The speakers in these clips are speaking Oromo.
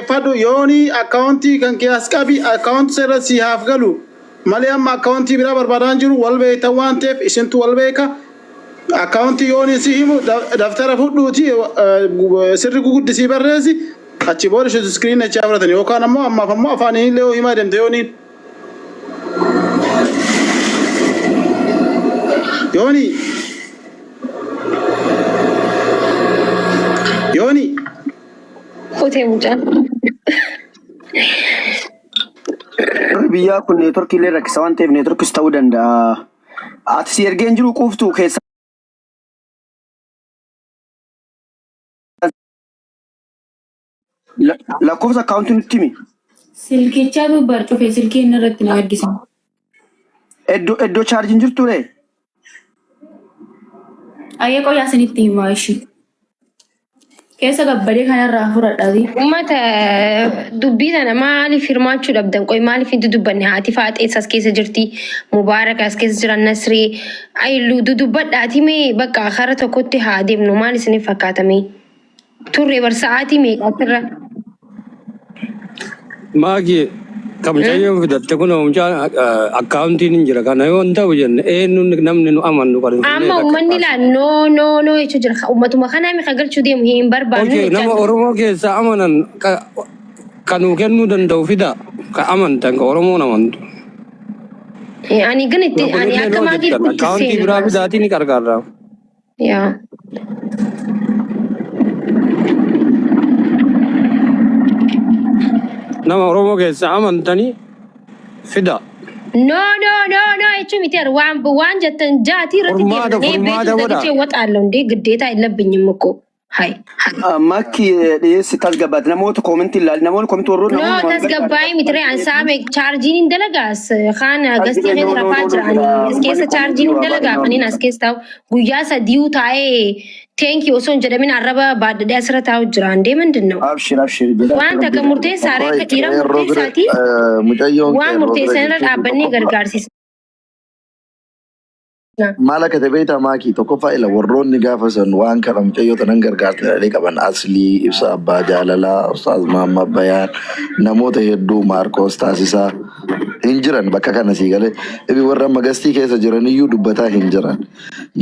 Dhaggeeffadhu yooni akkaawuntii kan kee as qabi akkaawuntii isa irra sii haaf galu malee amma akkaawuntii biraa barbaadaan jiru wal beektan waan ta'eef isintu wal beeka akkaawuntii yooni si himu daftara fudhuuti sirri guguddisii barreessi achi booda isheetu iskiriin achi fudhatan yookaan ammoo ammaaf ammoo afaaniin illee yoo himaa deemte yooniin. Yooni Yooni Kutee mucaan. Warri biyyaa kun neetworkii illee rakkisa waan ta'eef neetworkis ta'uu danda'a. Ati si ergeen jiru quuftu keessa lakkoofsa akkaawuntii nutti himi. Silkichaatu bar cufe silkii inni irratti na argisa. Iddoo iddoo chaarjiin jirtu ree? Ayyee qoyaa isinitti himaa ishii. Keessa gabbadee kanarraa fudhadhaati. Uummata dubbii tana maaliif hirmaachuu dhabdan? Qoy maaliif hin dudubbanne? Haati faaxees as keessa jirti. Mubaarak as keessa jira. Nasrii Ayiluu dudubbadhaati mee bakka kara tokkotti haa deemnu. Maal isiniif fakkaata mee? Turre bar sa'aatii meeqa asirra? Maaki kan mucayyoon fidatte kun mucaan akkaawuntiin hin jira kana yoo hin ta'u jenne eenyu namni nu amannu kan hin Amma uummanni laa no no no jechuu jira. Uummatuma kanaa mi galchuu deemu hin barbaannu Okey, jechaa nama jira. Oromoo keessaa amanan ka nuu kennuu danda'u fida ka amantan ka Oromoon amantu. Ani gan itti Yoo ani kunillee akka noo maatii jettan itti akkaawuntii seenu biraa baasa. fidaatii ni qarqaarra. Yaa. Nama Oromoo keessaa amantanii fida. No no no no jechuun miti ar waan waan jettan jaatii irratti Furmaata deemnee furmaata beektu godha. zagichee waxaallo hundee giddeetaa hin labbinyi mukkoo. Hai. Makki dhiyeessi tasgabbaati. Namoota koomentii ilaali. Namoonni koomentii warroonni No, namoonni waan gargaaran. tasgabbaa'ee miti ree ansaame chaarjiin hin dalagaas kaan gastii No, keessa no, rafaa no, no, jira ani jedha. as Uummanni keessa chaarjiin koomentii hin waa baay'ee dalagaa nama kaniin as dubbisa. keessa taa'u guyyaa sadiyu taa'ee teenkii osoo hin jedhamin arraba baadhadhee asirra taa'u jira andee ምንድን ነው Abshir abshir jedha. waan takka murteessaa ree Qoy akka dhiira qeerroo bira murteessaati mucayyoon waan qeerroo bira murteessan irra jirtu dhaabbannee tokkoffaa gargaarsiisna. Maal akka ta'e beektaa maakii tokkoffaa ila warroonni gaafa san waan kana mucayyoo tanan gargaarta jedhanii qaban Aslii, Ibsa Abbaa Jaalalaa, Ustaaz Mahammad Bayaan, namoota hedduu Maarkoos Taasisaa hin jiran bakka kana sii galee ibi warra amma gastii keessa jiran iyyuu dubbataa hin jiran.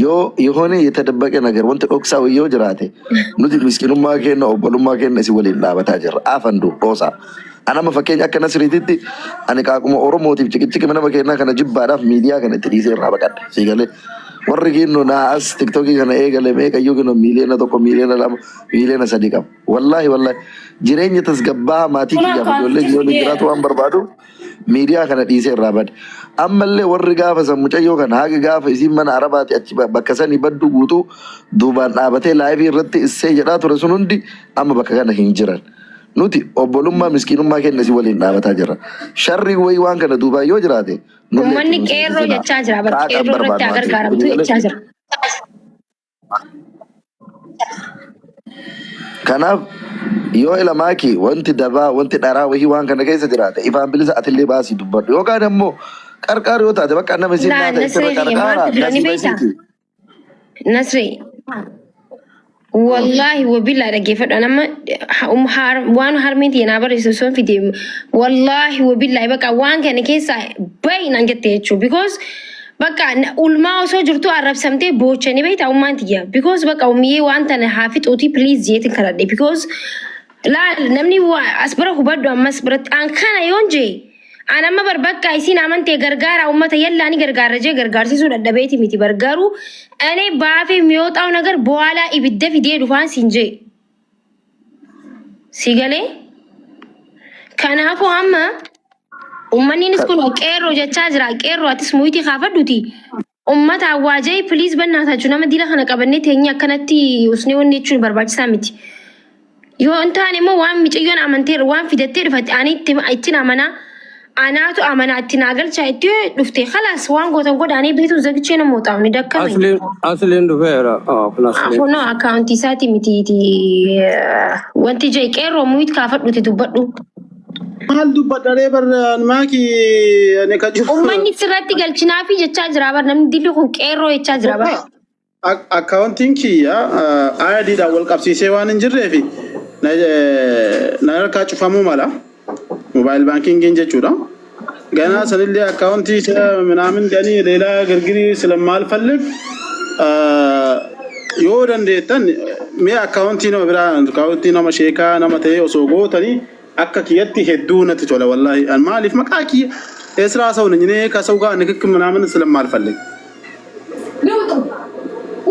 Yoo የሆነ የተደበቀ ነገር wanti dhoksaa wayii yoo jiraate nuti miskinummaa keenya obbolummaa keenya isin waliin dhaabataa jirra. Afandu dhoosaa. An amma fakkeenya akka Nasriititti ani qaaquma Oromootiif ciqiciqima nama keenyaa kana jibbaadhaaf miidiyaa kana itti dhiisee irraa baqadhe. Sii galee warri kinnoo naa as tiktokii kana eegale meeqayyuu kinnoo 1 miiliyoona 2 miiliyoona 3 miiliyoona qaba. Wallaahi wallaahi jireenya tasgabbaa maatii Kun kiyyaaf ijoollee akkaawunticha kiyya waliin fideera. jiraatu waan barbaadu miidiyaa kana dhiisee irraa bade. Ammallee warri gaafa san mucayyoo kana haga gaafa isiin mana Arabaati achi bakka sanii baddu guutuu duubaan dhaabatee laayivii irratti issee jedhaa ture sun hundi amma bakka kana hin jiran. Nuti obbolummaa miskiinummaa keenya si waliin dhaabataa jirra. Sharri wayii waan kana duubaan yoo jiraate nullee itti Uummanni nu qeerroo seensisinaa. jechaa jira bar Qaaqa hin qeerroo irratti barbaannu haa waan ta'eef. gargaaramtu Walii galee jechaa jira. Kanaaf yoo ilamaaki wanti dabaa wanti dharaa wayii waan kana keessa jiraate ifaan bilisa atillee baasii dubbadhu yookaan immoo qarqaar yoo taate bakka nama isin Laa naa ta'e Nasree sirra kiyya qarqaara maaltu jira ni nasiiba beektaa? isiiti. Nasree wallaahi wabillaa dhaggeeffadhu an amma waan harmeen tiyya naa barreesse osoo hin fide wallaahi wabillaa bakka waan kana keessaa bayi naan jette jechuudha because bakka ulmaa osoo jirtu arrabsamtee boochanii beektaa ummaan tiyya because bakka ummiyee waan tana haa fixuuti please jeetin kadhadhe because laal namni as bira hubadhu ammas biratti an kana yoon jee An amma bar bakka isiin amantee gargaara ummata yallaa ni gargaarra jee gargaarsiisuu dadhabeeti miti bar garuu እኔ በአፌ የሚወጣው ነገር በኋላ ibidda fidee dhufaan siin jee si galee kanaafuu amma ummanniinis kun qeerroo jechaa jira qeerroo atis muyitii kaafadhuti ummata awwaajee please bannaatachu nama dila kana qabannee teenyee akkanatti usnee wanni jechuun barbaachisaa miti. Yoo hin taane immoo waan micayyoon amanteerra waan fidattee dhufate ani itti ittiin amanaa anaatu amanaa itti naa galchaa itti dhufte kalaas waan gootan godhaanii beetuun zagichee nama woxaa'u ni dakkame. Asliin asliin dhufeera. Oh, kun asliin. Kunoo akkaawuntii isaati miti wanti jee qeerroo muyit kaafadhuti dubbadhu. Maal dubbadha ree bar maaki ani ka jiru. Uummanni sirratti galchinaafi jechaa jira bar namni dilli kun qeerroo jechaa jira bar. Akkaawuntiin kiyya IDdhaan wal qabsiisee waan hin jirreef Na harkaa cufamuu mala. Mobile bankingiin jechuudha. ገና sanillee akkaawuntii isa ምናምን jedhanii ሌላ girgirii ስለማልፈልግ yoo dandeettan mee akkaawuntii nama biraa, akkaawuntii nama sheekaa nama ta'e osoo gootanii akka kiyyatti hedduu natti tola wallaahi. An maaliif maqaa kiyya የስራ ሰው ነኝ እኔ፣ ከሰው ጋር ንክክ ምናምን ስለማልፈልግ። ውጡ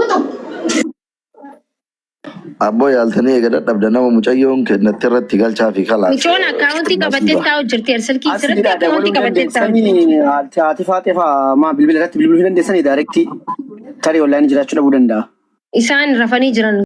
ውጡ። Abboo, yaaltanii eega dadhabda nama mucayyoon kennatti irratti galchaa fi kalaas. Michoon akkaawuntii qabattee taa'u jirti. Silkii As sirriitti jira akkaawuntii dabaluu qabattee taa'u jirti. dandeessanii, haati faaxee fa'aa maa bilbila irratti bilbiluu dandeessanii, direct tarii online jiraachuu dhabuu danda'a. Isaan rafanii jiran.